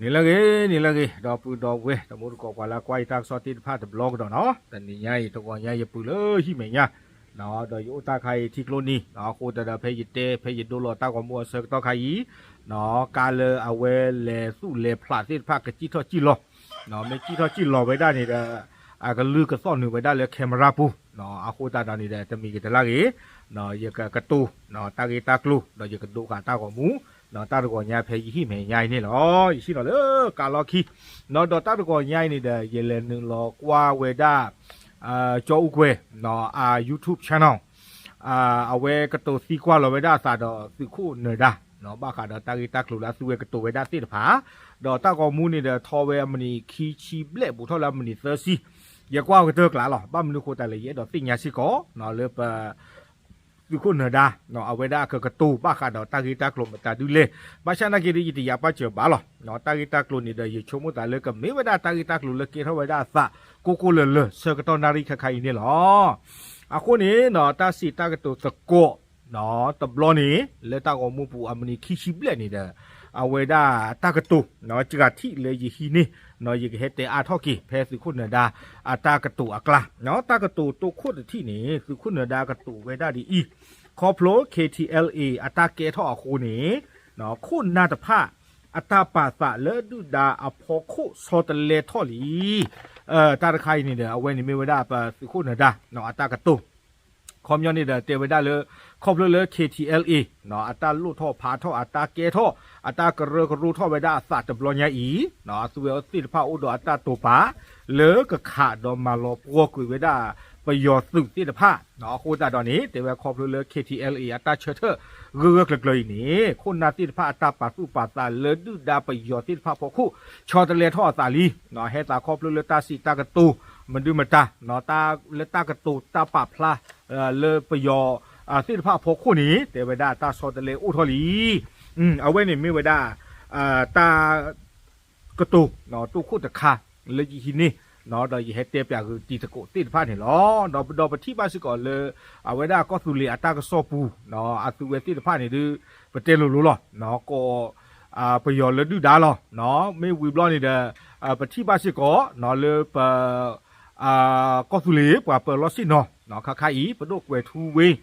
န့ၣ်လၢအဂ့ၤ, န့ၣ်လၢအဂ့ၤ, ဒီပုၢ်ဒီဝဲၢ် တံၤသကိးပှၤလၢကွၢ်ယတၢ်ကစီၣ်သ့ၣ်တဖၣ်တဘျီကဒီးနီၤ, တနံၤညါအံၤ တဂီၤညါယပုၢ်လၢဟံၣ်မဲာ်ညါ, ဒီးယအိၣ်တၢ်ခါအံၤထံကျိနံၤ, အဃိသတးဒီးဖဲယတဲ ဖဲယဒိလီၤတၢ်ဂီၤမူအဆၢကတီၢ်ခါအံၤ, ကါလၢအဝဲလဲၤသူၣ်လဲၤဖျးသ့ၣ်တဖၣ်ကစံၣ်ထီၣ်စံၣ်လီၤ, မ့ၢ်စံၣ်ထီၣ်စံၣ်လီၤဝဲဒၣ်န့ၣ်ဒီး အကလုၢ်ကသီၣ်နုာ်ဝဲဒၣ်လၢ camera ပူၤ, အဃိသတးဒီးန့ၣ်ဒီး တမံၤကတလၢဂ့ၤ, ယကကတိၤ တၢ်ဂ့ၢ်တၢ်ကျိၤ ဒီးယကဒိဃာ်တၢ်ဂီၤမူ, တၢ်တဂီၤညါဖဲယဟံၣ်မဲာ်ညါအံၤန့ၣ်လီၤ. ယဟံးလီၤလၢကါလီၢ်ခံ, ဒီးတၢ်တဂီၤညါအံၤန့ၣ်ဒီး ယလဲၤနုာ်လီၤကွၢ်ဝဲဒၣ် ကၠီအူကွဲၤ အ YouTube channel, အဝဲကတိၤသံကွၢ်လီၤဝဲဒၣ်အသးဒီးသုးခိၣ်နၢၤဒါ, ဘၣ်ဃးဒီးတၢ်ဂ့ၢ်တၢ်ကျိၤလၢအသုဝဲကတိၤဝဲဒၣ်သ့ၣ်တဖၣ်, ဒီးတၢ်ဂီၤမူန့ၣ်ဒီးထီဝဲအမံးနံးခံဆံဘျဲၣ် ဘူးထီၣ်လၢအမံးနံးသၢဆံ, ယကွၢ်ကတၢၢ်ကျါလီၤ. ဘၣ်မနုၤအဃိသတးလဲၣ် ယအဲၣ်ဒိးသ့ၣ်ညါစ့ၢ်ကီး လၢပ သုးခိၣ်နၢၤဒါ အဝဲဒၣ်အကကတိၤဘၣ်ဃးဒီးတၢ်ဂ့ၢ်တၢ်ကျိၤမတၤဒ်လဲၣ်, ဘၣ်ဆၣ်နာ်က့ဒီး ယတယာ်ပာ်စၢၤဘၣ်လီၤ. တၢ်ဂ့ၢ်တၢ်ကျိၤန့ၣ်ဒီး ယဆိကမိၣ်သးလၢကမ့ၢ်ဝဲဒၣ်တၢ်ဂ့ၢ်တၢ်ကျိၤလၢကဲထီၣ်ဝဲဒၣ်အသး ကိၢ်ကိၢ်လၢၤလၢၤ ဆၢကတီၢ်နၣ်ရံၣ်ခါခါအံၤန့ၣ်လီၤ. အဃိန့ၣ် တၢ်စံးတၢ်ကတိၤသကိး တဘျီန့ၣ် လၢတၢ်ဂီၤမူပူၤအမံးနံးခံဆံဘျဲၣ်န့ၣ်ဒီး အဝဲဒၣ်တၢ်ကတိၤ စှၤထံၣ်လၢယဟံးန့ၢ် ယကဟဲတဲအါထီၣ်က့ၤ ဖဲသုးခိၣ်နၢၤဒါ အတၢ်ကတိၤအကျါ, တၢ်ကတိၤတိခိၣ်တထံၣ်န့ၣ် သုးခိၣ်နၢၤဒါကတိၤဝဲဒၣ်ဒ်အံၤ, ခီဖျိ K T L A အတၢ်ကဲထီၣ်အဃိန့ၣ် ခိၣ်နၢ်တဖၣ် အတၢ်ပာ်သးလၢဒုၣ်ဒါအဖီခိၣ်ဆီတလဲထီၣ်လံ. တၢ်တခါအံၤန့ၣ်ဒီး အဝဲန့ၣ်မ့ၢ်ဝဲဒၣ်ပသုးခိၣ်နၢၤဒါ အတၢ်ကတိၤ ခီပညီန့ၣ်ဒီးတဲဝဲဒၣ်လၢ ခီဖျိလၢ K T L A အတၢ်လိၣ်ထီၣ်ဖးထီၣ် အတၢ်ကဲထီၣ် အတၢ်ကရၢကရိထီၣ်ဝဲဒၣ်အသးတဘျီညါအံၤ အသုဝဲသ့ၣ်တဖၣ်အိၣ်ဒီးအတၢ်တိာ်ပာ် လၢကခးဒီးမၤလီၤပှီၢ်ကွံာ်ဝဲဒၣ် ပယီၤသုးသ့ၣ်တဖၣ်, အဃိသတးဒီးန့ၣ် တဲဝဲခီဖျိလၢ K T L A အတၢ်ဆၢထၢၣ်ဂၢၢ်ဂၢၢ်ကျၢၤကျၢၤအံၤန့ၣ် ခိၣ်နၢ်သ့ၣ်တဖၣ်အတၢ်ပာ်သူၣ်ပာ်သးလၢဒုၣ်ဒါပယီၤသ့ၣ်တဖၣ်အဖီခိၣ် ဆီတလဲထီၣ်အသးလံ. ဟဲသးခီဖျိလၢတၢ်စံးတၢ်ကတိၤ မဒုမတၤ တၢ်လၢတၢ်ကတိၤတၢ်ပာ်ဖျါ လၢပယီၤ သ့ၣ်တဖၣ်အဖီခိၣ်န့ၣ် တဲဝဲဒၣ်တၢ်ဆီတလဲအိၣ်ထီၣ်လံ. အဝဲန့ၣ်မ့ၢ်ဝဲဒၣ် တၢ် ကတိၤ တိခိၣ်တခါ လၢယဟံးန့ၢ် ဒီးယဟဲတဲပၠးဂုာ်တံၤသကိးသ့ၣ်တဖၣ်န့ၣ်လီၤ. ဒီးပဒီပုၢ်ဝဲၢ်ထံၣ်ဘၣ်စ့ၢ်ကီးလၢ အဝဲဒၣ်ကီၢ်သူလ့ၤအတၢ်ကစီၣ်ပူၤ အသုဝဲသ့ၣ်တဖၣ်န့ၣ်ဒုး ပတဲလိၤလိၤလီၤ. ကိး ပယီၤလၢဒုၣ်ဒါလီၤ. မ့ၢ်ဝံၤဘျီန့ၣ်ဒီး ပထံၣ်ဘၣ်စ့ၢ်ကီး လၢပ ကီၢ်သူလ့ၤပှၤပၢၤလီၢ်ဆ့ၣ်နီၤ ခါခါအံၤ ပဒိၣ်ကွဲၤထူဝ့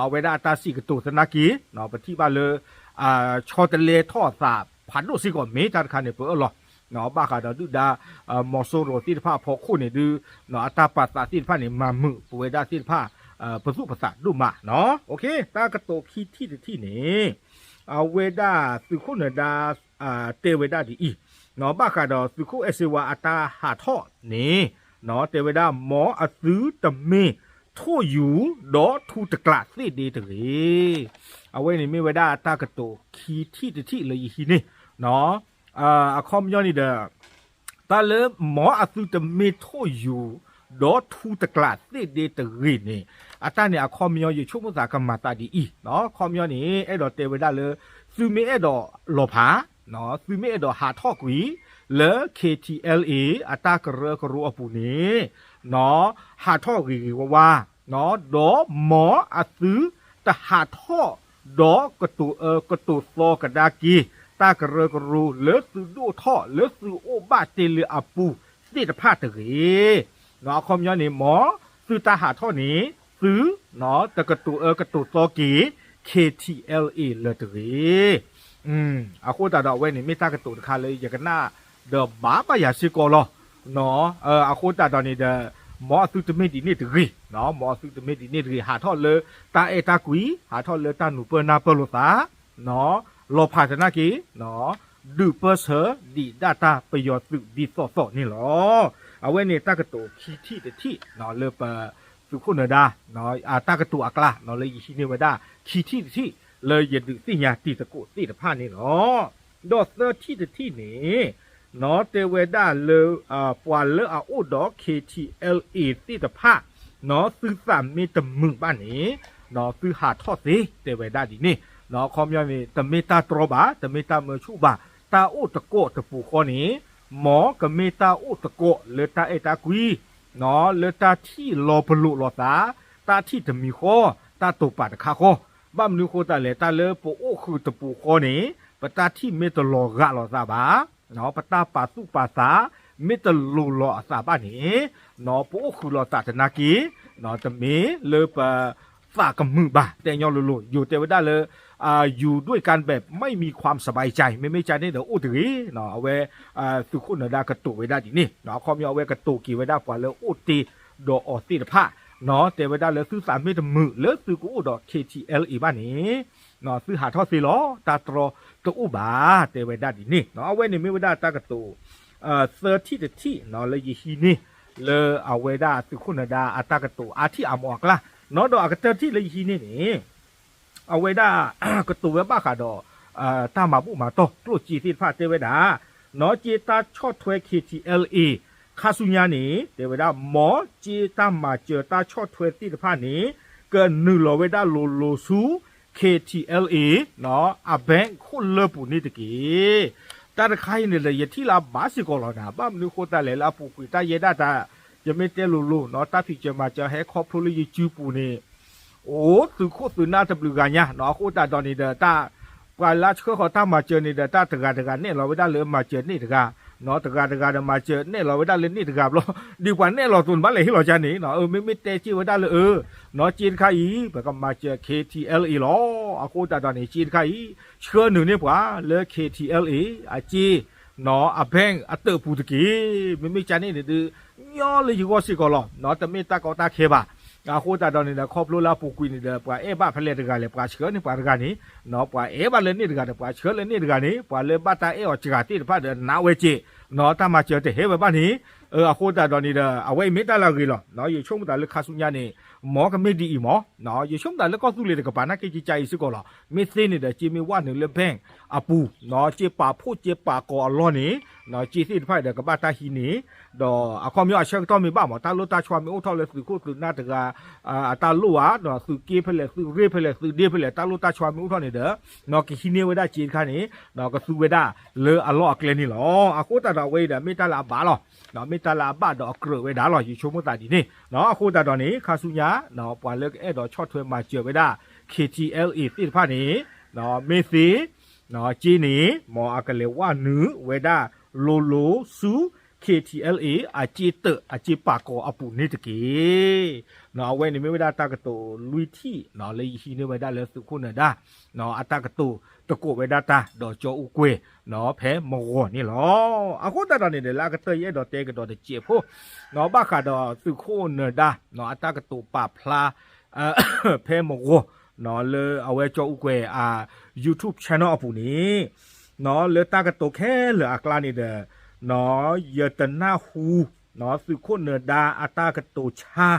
အဝဲဒၣ်အတၢ်စံးကတိၤသနာ်က့ ပထံၣ်ဘၣ်လၢ ဆီတလဲထီၣ်အသးဖးဒိၣ်စ့ၢ်ကီး မ့ၢ်တၢ်တခါန့ၣ် ပအၢၣ်လီၤ ဘၣ်ဃးဒီးဒုၣ်ဒါ မီၤစိရိၤသ့ၣ်တဖၣ်အဖီခိၣ်န့ၣ်ဒုး အတၢ်ပာ်သးသ့ၣ်တဖၣ်န့ၣ် မၤမုာ်ပဝဲဒၣ်သ့ၣ်တဖၣ် ပသူၣ်ပသးဒိၣ်မးနီၤ. တၢ်ကတိၤခံထံၣ်တထံၣ်န့ၣ် အဝဲဒၣ်သုးခိၣ်နၢၤဒါ တဲဝဲဒၣ်ဒ်အံၤ ဘၣ်ဃးဒီးသုးခိၣ်အဲၣ်စ့ဝါအတၢ်ဟးထီၣ်န့ၣ် တဲဝဲဒၣ် မ်အသုတမ့ၢ်ထိၣ်ယူၤ ဒီးထူတကျးသ့ၣ်ဒ့တဂ့ၤ. အဝဲန့ၣ်မ့ၢ်ဝဲဒၣ်တၢ်ကတိၤခံထံၣ်တထံၣ်လၢယဟံးန့ၢ် အခီပညီန့ၣ်ဒီး တၢ်လၢ မ်အသုတမ့ၢ်ထိၣ်ယူၤ ဒီးထူတကျးသ့ၣ်ဒ့တဂ့ၤန့ၣ် အတၢ်န့ၣ်အခီပညီ ယဆိကမိၣ်သးကမၤသးဒ်အံၤ, အခီပညီန့ၣ် အဲၣ်ဒိးတဲဝဲဒၣ်လၢ သုမ့ၢ်အဲၣ်ဒိးလီၤဖး သုမ့ၢ်အဲၣ်ဒိးဟးထီၣ်ကွံာ် လၢ K T L A အတၢ်ကရၢကရိအပူၤန့ၣ် ဟးထီၣ်ဂ့ၤဂ့ၤဝါဝါ ဒီးမ်အသုတဟးထီၣ် ဒီးကတိၤအၢကတိၤသီကဒါက့ၤ တၢ်ကရၢကရိလၢသုဒိၣ်ထီၣ်လၢသုအိၣ်ဘၣ်တ့ၢ်လၢအပူၤသ့ၣ်တဖၣ်တဂ့ၤ. အခီပညီန့ၣ် မ်သုတၢ်ဟးထီၣ်န့ၣ် သု တကတိၤအၢကတိၤသီက့ၤ K T L A လၢၤတဂ့ၤ. အဃိသတးဒီးအဝဲန့ၣ် မ့ၢ်တၢ်ကတိၤတခါလၢယကနၣ်ဒီးဘၣ်ဘၣ်ယၤစ့ၢ်ကီးလီၤ. အဃိသတးဒီးန့ၣ်ဒီး မ်အသုတမ့ၢ်ဒ်န့ၣ်တဂ့ၤ, မ်အသုတမ့ၢ်ဒ်န့ၣ်တဂ့ၤ, ဟးထီၣ်လၢတၢ်အဲၣ်တၢ်ကွံ, ဟးထီၣ်လၢတၢ်နူၤပၢၢ်နၢ်ပၢၢ်လိာ်သး, လီၤဖးသနာ်က့ ဒုးပၢၢ်ဆၢဒံးဒၣ်တၢ်ပယီၤသုးဒ်သိးသိးန့ၣ်လီၤ. အဝဲန့ၣ်တၢ်ကတိၤခံထံၣ်တထံၣ် လၢပသုးခိၣ်နၢၤဒါ တၢ်ကတိၤအကျါ လၢယဟံးန့ၢ်ဝဲဒၣ် ခံထံၣ်တထံၣ် လၢယဒုးသ့ၣ်ညါတံၤသကိးသ့ၣ်တဖၣ်န့ၣ်လီၤ. ဒီးသၢထံၣ်တထံၣ်န့ၣ် တဲဝဲဒၣ်လၢ ပှၤလၢအအိၣ်ဒီး K T L A သ့ၣ်တဖၣ် သုသးမ့ၢ်တမုာ်ဘၣ်န့ၣ် သုဟးထီၣ်သ့ တဲဝဲဒၣ်ဒ်န့ၣ်. အခီပညီန့ၣ် တမ့ၢ်တၢ်တြီဘၣ်, တမ့ၢ်တၢ်မၢဆူၣ်ဘၣ်, တၢ်အိၣ်တကိးတပူၤဃီန့ၣ် မ်ကမ့ၢ်တၢ်အိၣ်တကိးလၢတၢ်အဲၣ်တၢ်ကွံ လၢတၢ်ထံၣ်လီၤပလိာ်လိာ်သး, တၢ်ထံၣ်တမံၤဃီ, တၢ်တိာ်ပာ်တခါဃီ, ဘၣ်မနုၤဃိသတးလဲၣ် တၢ်လၢပအိၣ်ဃုာ်တပူၤဃီန့ၣ် ပတၢ်ထံၣ်မ့ၢ်တလီၤဂာ်လိာ်သးဘၣ် ပတၢ်ပာ်သူၣ်ပာ်သး မ့ၢ်တလိၤလီၤအသးဘၣ်န့ၣ် ပအိၣ်ဃုာ်လိာ်သးတနာ်က့ တမ့ၢ်လၢပသးကမုာ်ဘၣ်. တဲညီလိၤလိၤ ယိၤတဲဝဲဒၣ်လၢ อยู่ด้วยกันแบบไม่มีความสบายใจ မ့မ့ၢ်ကန့ၣ်ဒီးအိၣ်တဂ့ၤ. အဝဲ သုးခိၣ်နၢၤဒါကတိၤဝဲဒၣ်ဒ်န့ၣ် အခီပညီအဝဲကတိၤက့ၤဝဲဒၣ်ပှၤလၢအိၣ်တ့ၢ်ဒီးအီၤသ့ၣ်တဖၣ် တဲဝဲဒၣ်လၢသုသးမ့ၢ်တမုာ်လၢသုကအိၣ်ဒီး K T L A ဘၣ်န့ၣ် သုဟးထီၣ်သ့လီၤ တၢ်တြီတအိၣ်ဘၣ် တဲဝဲဒၣ်ဒ်န့ၣ်. အဝဲန့ၣ်မ့ၢ်ဝဲဒၣ်တၢ်ကတိၤ သၢထံၣ်တထံၣ်လၢယဟံးန့ၢ် လၢအဝဲဒၣ်သုးခိၣ်နၢၤဒါအတၢ်ကတိၤအါထံၣ်အါမးအကျါ ဒီးအကတၢၢ်ထံၣ်လၢယဟံးန့ၢ်န့ၣ် အဝဲဒၣ် ကတိၤဝဲဘၣ်ဃးဒီး တၢ်မၤဘူၣ်မၤတီၢ်ကျိၣ်စ့သ့ၣ်တဖၣ်တဲဝဲဒၣ် နီၢ်က့တၢ်ဆီၣ်ထွဲ K T L A ခါဆူညါန့ၣ် တဲဝဲဒၣ် မ်က့တၢ်မၤစၢၤတၢ်ဆီၣ်ထွဲသ့ၣ်တဖၣ်န့ၣ် ကနုာ်လီၤဝဲဒၣ်လိၤလိၤဆူ K T L A အ bank ခိၣ်လၢပူၤန့ၣ်တက့ၢ်. တၢ်တခါအံၤန့ၣ်ဒီး ယထံၣ်လၢအဘၣ်စ့ၢ်ကီးလီၤနၤ ဘၣ်မနုၤဃိသတးလဲၣ်လၢအပူၤကွံာ်တၢ်ယဲဒၣ်တၢ် ယမ့ၢ်တဲလိၤလိၤ တၢ်ဖံးစၢၤမၤစၢၤဟဲခီဖျိလၢယစုပူၤန့ၣ် အိၣ်သုးခိၣ်သုးနၢ်တဘျုးဂၤညါ အဃိသတးဒီးန့ၣ်ဒီး တၢ် ပှၤလၢဆှၢဃီၤတၢ်မၤစၢၤန့ၣ်ဒီး တၢ်တဂၤတဂၤနဲၣ်လီၤဝဲဒၣ်လၢမၤစၢၤန့ၣ်တဂၤ တဂၤတဂၤဒီးမၤစၢၤနဲၣ်လီၤဝဲဒၣ်လၢန့ၣ်တဂၤဘျီ ဒ်ပှၤနဲၣ်လီၤအသိးန့ၣ် ဘၣ်လဲၤဟ့ၣ်လီၤကန့ၣ် မ့မ့ၢ်တဲစ့ၢ်ဝဲဒၣ်လၢအ နီၢ်က့တခါအံၤ ပကမၤစၢၤ K T L A လီၤ. အဃိသတးဒီးန့ၣ် က့တခါအံၤ ဆှၢနုာ်န့ၢ်ပှၤလၢ K T L A အက့ နီၢ် အ bank အတၢၢ်ပူၤတက့ၢ်. မ့မ့ၢ်ကန့ၣ်န့ၣ်ဒုး ညီလၢယဂီၢ်စ့ၢ်ကီးလီၤ တမ့ၢ်တၢ်ကီတၢ်ခဲဘၣ်. အဃိသတးဒီးန့ၣ်ဒီး ခီဖျိလၢအပူၤကွံာ်န့ၣ်ဒီး ပှၤအဲၣ်ဘၣ်ဖဲလဲၣ်တဂၤလဲၣ် ပှၤဆှၢန့ၢ်ပှၤတဂၤန့ၣ် ပှၤအဲၣ်ဘၣ်လၢန့ၣ်တဂၤဒီး ပှၤဆှၢလၢန့ၣ်တဂၤန့ၣ် ပှၤလၢဘၣ်တၢ်အဲၣ်အီၤစှၤသ့ၣ်တဖၣ်ဒီး နးဝဲက့ၤ တၢ်မၤစၢၤတဟဲဝဲဘၣ်န့ၣ် အဃိသတးဒီးန့ၣ်ဒီး အဝဲအံၤမ့ၢ်တၢ်လၢအဂ့ၤလီၤ. ယဆိကမိၣ်သးလၢခါဆူညါန့ၣ် မ်ကမ့ၢ်ဒ်အံၤမး ယဆိကမိၣ်သးလၢကီၢ်သူလ့ၤတကပၤနာ်က့ကကါအံၤစ့ၢ်ကီးလီၤ. မ့ၢ်သ့န့ၣ်ဒီး က့မ့ၢ်ဝဲနုာ်လၢ bank အပူၤ က့ပာ်ဖှိၣ်က့ပာ်ကီၤအလီၢ်န့ၣ် က့သ့ၣ်တဖၣ်အံၤဒီးကဘၣ်တၢ်ဟံးန့ၢ် ဒီးအခီပညီအဆၢကတီၢ်မ့ၢ်ဘၣ်မး တၢ်လိၣ်တၢ်ဆီမ့ၢ်အိၣ်ထီၣ်လၢသုးခိၣ်သုးနၢ်တဂၤ အတၢ်လိၣ်ဧါ ဒီးသုးက့ဖဲလဲၣ် သုးရ့ၣ်ဖဲလဲၣ် သုးဒ့ဖဲလဲၣ် တၢ်လိၣ်တၢ်ဆီမ့ၢ်အိၣ်ထီၣ်န့ၣ်ဒီး ကဟံးန့ၢ်ဝဲဒၣ်က့တခါန့ၣ် ကသူဝဲဒၣ်လၢအလီၢ်အကျဲန့ၣ်လီၤ. အဃိသတးဒီးအဝဲအံၤဒီး မ့ၢ်တၢ်လၢအဘၣ်လီၤ. မ့ၢ်တၢ်လၢအဘၣ်ဒီးအကြၢးဝဲဒၣ်လီၤ. ယဆိကမိၣ်သးဒ်န့ၣ် အဃိသတးဒီးန့ၣ် ခါဆူညါ ပှၤလၢကအဲၣ်ဒိးဆီၣ်ထွဲမၤစၢၤဝဲဒၣ် K T L A သ့ၣ်တဖၣ်န့ၣ် မ့ၢ်သ့ က့န့ၣ် မ်အကလဲၤဝဲနုာ်ဝဲဒၣ်လိၤလိၤဆူ K T L A အက့တၢၢ် အက့ပာ်ကီၤအပူၤန့ၣ်တက့ၢ်. အဝဲန့ၣ်မ့ၢ်ဝဲဒၣ်တၢ်ကတိၤလွံၢ်ထံၣ် လၢယဟံးန့ၢ်ဝဲဒၣ်လၢသုးခိၣ်နၢၤဒါ အတၢ်ကတိၤတကိးဝဲဒၣ်တၢ်ဒီးကၠီအူကွဲၤ ဖဲမဂီၤန့ၣ်လီၤ. အဃိသတးဒီးန့ၣ်ဒီး လၢအကတၢၢ်ယအဲၣ်ဒိးတဲကဒီးတစဲးဖိ ဘၣ်ဃးဒီးသုးခိၣ်နၢၤဒါ အတၢ်ကတိၤပာ်ဖျါ ဖဲမဂီၤ လၢအဝဲကၠီအူကွဲၤအ YouTube channel အပူၤန့ၣ် လၢတၢ်ကတိၤခဲလၢာ်အကျါန့ၣ်ဒီး ယတနၢ်ဟူ သုးခိၣ်နၢၤဒါအတၢ်ကတိၤဆါ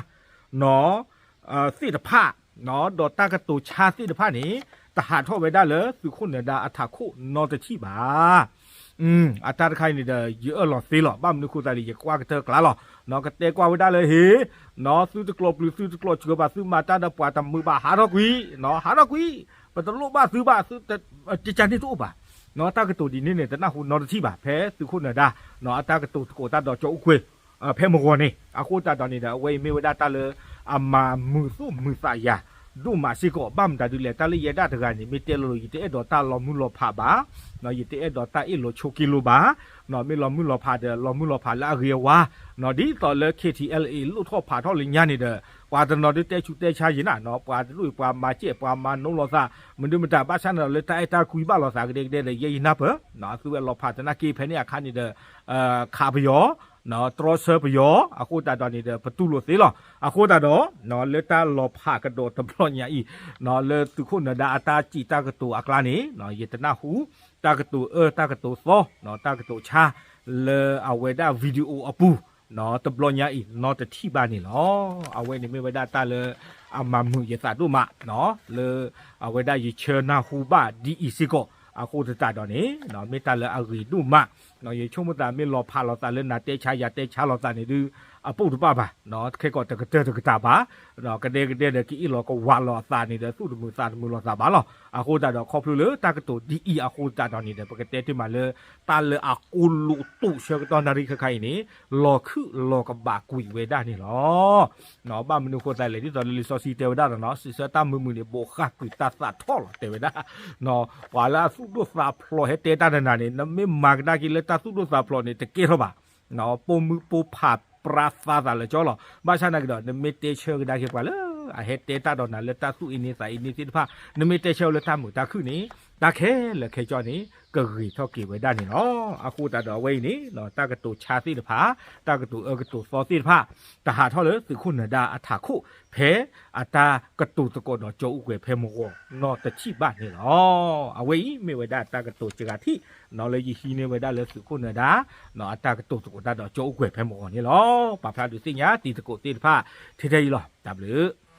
သ့ၣ်တဖၣ် ဒီးတၢ်ကတိၤဆါသ့ၣ်တဖၣ်န့ၣ် တဟးထီၣ်ဝဲဒၣ်လၢသုးခိၣ်နၢၤဒါအထးခိၣ်နီတထံၣ်ဘၣ်. အတၢ်တခါအံၤန့ၣ်ဒီး ယအၢၣ်လီၤသ့လီၤ. ဘၣ်မနုၤဃိသတးလဲၣ် ယကွၢ်ကတၢၢ်ကျါလီၤ. ကတဲကွၢ်ဝဲဒၣ်လၢဟ့ၣ် သုတကျိးပျုၤ သုတကျိးစှၤဘၣ် သုမၤတၢ်ဒီးပှၤတမုာ်ဘၣ် ဟးထီၣ်ကွံာ် ဟးထီၣ်ကွံာ် ပတလိၣ်ဘၣ်သုဘၣ် သု ကကန့ၣ်တအိၣ်ဘၣ်. တၢ်ကတိၤဒ်န့ၣ်န့ၣ် တနၢ်ဟူနီတထံၣ်ဘၣ် ဖဲသုးခိၣ်နၢၤဒါ အတၢ်ကတိၤသကိးတၢ်ဒီးကၠီအူကွဲၤ ဖဲမဂီၤန့ၣ် အဃိသတးဒီးန့ၣ်ဒီး အဝဲအံၤမ့ၢ်ဝဲဒၣ်တၢ်လၢ အမၤမုာ်သူၣ်မုာ်သးယၤ ဒိၣ်မးစ့ၢ်ကီး ဘၣ်မတၤဒ်လဲၣ် တၢ်လၢယဲဒၣ်တဂၤန့ၣ် မ့ၢ်တဲလိၤလိၤ ယတအဲၣ်ဒိးတၢ်လီၤမုၢ်လီၤဖးဘၣ် ယတအဲၣ်ဒိးတၢ်အ့ၣ်လိာ်ဆိးက့လိာ်ဘၣ် မ့ၢ်လီၤမုၢ်လီၤဖးဒီး လီၤမုၢ်လီၤဖးလၢအဂ့ၤအဝါ ဒ်သိးလၢ K T L A လိၣ်ထီၣ်ဖးထီၣ်လၢညါန့ၣ်ဒီး ပှၤတနီၤဒုးတဲဆူးတဲဆါယံၤနၤ ပှၤတဒူၣ်အံၤ ပှၤမၤစဲး ပှၤမၤနိလီၤသး မနုၤမတၤ ဘၣ်ဆၣ်န့ၣ်ဒီး လၢတၢ်အဲၣ်တၢ်ကွံဘၣ်လိာ်သးကဒဲကဒဲဒီး ယဲယနၢ်ပၢၢ် အသုဝဲလီၤဖးသနာ်က့ ဖဲန့ၣ်အခါန့ၣ်ဒီး ခးပယီၤ တြီဆၢပယီၤ အဃိသတးဒီးန့ၣ်ဒီး ပတူၢ်လိာ်သ့လီၤ. အဃိသတးဒီး လၢတၢ်လီၤဖးကဒီးတဘျီညါအံၤ လၢသုးခိၣ်နၢၤဒါအတၢ်စံးတၢ်ကတိၤအကျါန့ၣ် ယတနၢ်ဟူ တၢ်ကတိၤအၢ တၢ်ကတိၤသီ တၢ်ကတိၤဆါ လၢအဝဲဒၣ် video အပူၤ တဘျီညါအံၤ နီတထံၣ်ဘၣ်န့ၣ်လီၤ. အဝဲန့ၣ်မ့ၢ်ဝဲဒၣ်တၢ်လၢ အမၤမုာ်ယသးဒိၣ်မး လၢအဝဲဒၣ်ယဆၢနၢ်ဟူဘၣ်ဒ်အံၤစ့ၢ်ကီး အဃိသတးဒီးန့ၣ် မ့ၢ်တၢ်လၢအဂ့ၤဒိၣ်မး ယဆိကမိၣ်သးမ့ၢ်လီၤဖးလိာ်သးလၢနၤတဲဆါယၤတဲဆါလိာ်သးန့ၣ်ဒုး အပိၢ်တဘၣ်ဘၣ် ခဲကီးတကတၢၢ်တကတၢၢ်ဘၣ် ကဒဲကဒဲဒီးကအ့ၣ်လိာ်ကဝးလိာ်အသးန့ၣ်ဒီး သူၣ်တမုာ်သးတမုာ်လိာ်သးဘၣ်လီၤ. အဃိသတးဒီးခီဖျိလၢတၢ်ကတိၤဒ်အံၤအဃိသတးဒီးန့ၣ်ဒီး ပကတဲတ့ၢ်မးလၢ တၢ်လၢအကိးလိာ်တိာ်ဆၢကတီၢ်နၣ်ရံၣ်ခဲခါအံၤန့ၣ် လီၤခုၣ်လီၤကဘၣ်ကွံာ်ဝဲဒၣ်န့ၣ်လီၤ. ဘၣ်မနုၤဃိသတးလဲၣ် ဒ်သိးလၢလံာ်စီဆှံတဲဝဲဒၣ်ဒီး စံးဆၢတၢ်မုာ်မုာ်န့ၣ် ဘိးဃၣ်ကွံာ်တၢ်သးထီၣ်လီၤ တဲဝဲဒၣ် ပှၤလၢအသူၣ်ဒိၣ်သးဖျိးဟဲတဲတၢ်နၤနၤန့ၣ် နမ့ၢ်မၤကဒါက့ၤလၢ တၢ်သူၣ်ဒိၣ်သးဖျိးန့ၣ် တကဲထီၣ်ဘၣ်. ပိာ်မုၣ်ပိာ်ဖးပြါသးသးလၢကၠီလီၤ. ဘၣ်ဆၣ်သနာ်က့ဒီး နမ့ၢ်တဲဆၢကဒါက့ၤပှၤလၢ အဟဲတဲတၢ်ဒီးနၤလၢတၢ်သူၣ်အ့န့သးအ့န့သ့ၣ်တဖၣ်, နမ့ၢ်တဲဆၢအီၤလၢတၢ်မုာ်တၢ်ခုၣ်န့ၣ်, တၢ်ခဲလၢာ်ခဲဆ့န့ၣ် ကဂ့ၤထီၣ်က့ၤဝဲဒၣ်န့ၣ်လီၤ. အဃိသတးဒီးအဝဲအံၤန့ၣ် တၢ်ကတိၤဆါသ့ၣ်တဖၣ်, တၢ်ကတိၤအၢကတိၤသီသ့ၣ်တဖၣ်, တဟးထီၣ်လၢသုးခိၣ်နၢၤဒါအထးခိၣ် ဖဲအတၢ်ကတိၤသကိးဒီးကၠီအူကွဲၤဖဲမုၢ်ဂီၤနီတထံၣ်ဘၣ်န့ၣ်လီၤ. အဝဲအံၤမ့ၢ်ဝဲဒၣ်တၢ်ကတိၤစှၤထံၣ် လၢယဟံးန့ၢ်ဝဲဒၣ်လၢသုးခိၣ်နၢၤဒါ အတၢ်ကတိၤသကိးတၢ်ဒီးကၠီအူကွဲၤဖဲမုၢ်ဂီၤန့ၣ်လီၤ. ပာ်ဖျါဒုးသ့ၣ်ညါတံၤသကိးသ့ၣ်တဖၣ် ထဲထဲအံၤလီၤ. တၢ်ဘျုး